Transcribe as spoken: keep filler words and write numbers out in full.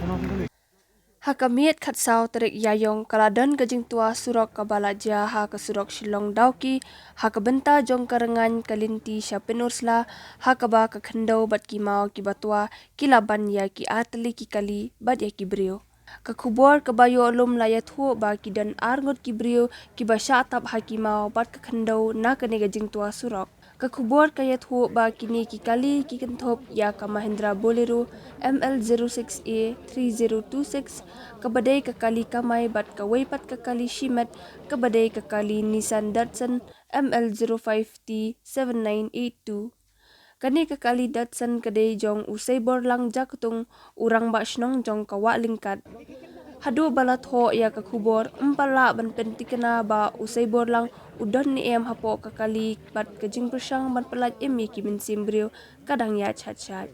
Ha ka miet khatsaw tarik Ïaïong ka la don ka jingtwa surok kaba la jia ha ka surok Shillong Dawki, ha ka bynta jong ka rngain ka lynti sha Pynursla, ha kaba ka khyndew bad ki maw kiba twa ki la ban ïa ki artylli ki kali bad ïa ki briew. Ka khubor kaba ïoh lum la ïathuh ba ki don arngut ki briew kiba shah tap ha ki maw bad ka khyndew na kane ka jingtwa surok. Ka khubor ka ïathuh ba kine ki kali ki kynthup ïa ka Mahindra Bolero M L zero six A three zero two six, kaba dei ka kali kamai, bad kawei pat ka kali shimet, kaba dei ka kali Nissan Datsun M L zero five T seven nine eight two. Kane ka kali Datsun ka dei jong u Seiborlang Jaktung, u rangbah shnong jong ka Wah Lyngkat. Haduh ba la thoh ïa ka khubor, ym pat lah ban pynthikna ba u Seiborlang u don ne em hapoh ka kali, bad ka jingpyrshang ban pyllait im ïa ki mynsiem briew ka dang ïaid shat shat.